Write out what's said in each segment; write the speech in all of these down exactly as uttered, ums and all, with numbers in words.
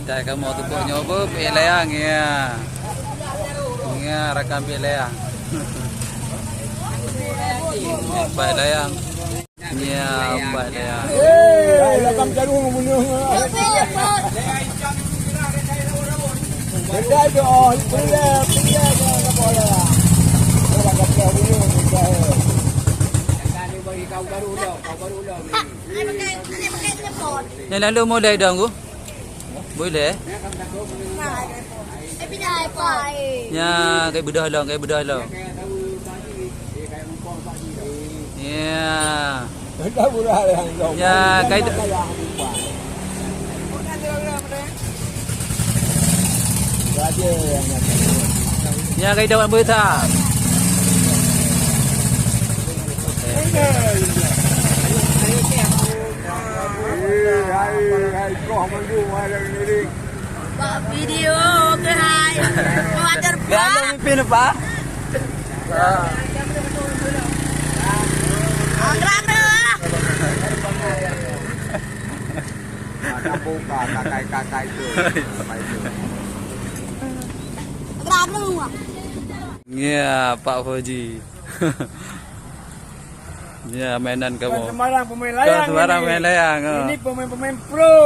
Dah kamoe tupok nyoe beuh, piek layang, ya. Ya, rakan piek layang. Piek layang. Ya, piek layang. Eh, lakam jarum bunoe. Beda je, oh, beda, beda, beda, beda. Orang kata bunoe, beda. Yang lalu modai dong, Gu. Boleh? Nya, kai beudôh lom, kai beudôh lom. Ya. Ya, kai d-, ya, kai dapat beutha. Buat video keuhai. Waterpark. Lalu mimpi nampak? Ang rame lah. Ada buka kakai-kakai tu. Rame lah. Ya, Pak Fauzi. Ya, mainan kamu. Bukan sembarang pemain layang ini. Bukan sembarang pemain layang, oh. Ini pemain-pemain pro.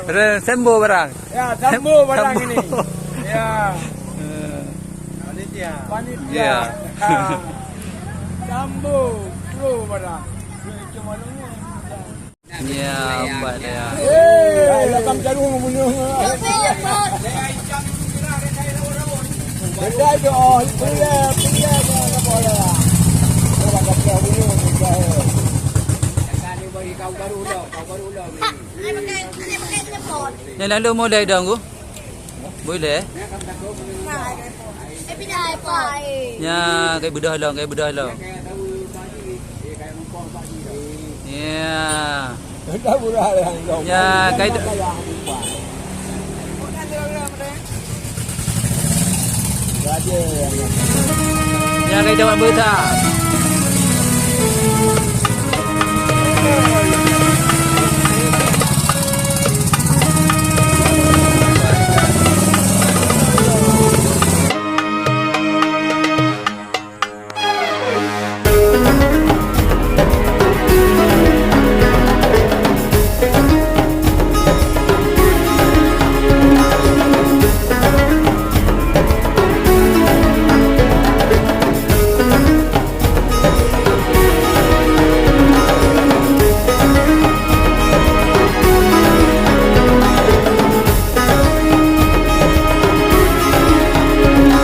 Re-, Sambo barang. Ya, Sambo barang ini. Sambo. Ya. Eh. Panitia. Panitia. Ya. Ah. Sambo pro barang. Cuma ni. Ya, empat dia. Eh, lakam jarum bunoe. Beda je, oh, beda, beda, beda, beda. Orang kata bunoe, beda. Yang lalu modai dong, Gu. Boleh? Nya, kai beudôh lom, kai beudôh lom. Ya. Ya, kai d-, ya, kai dapat beutha.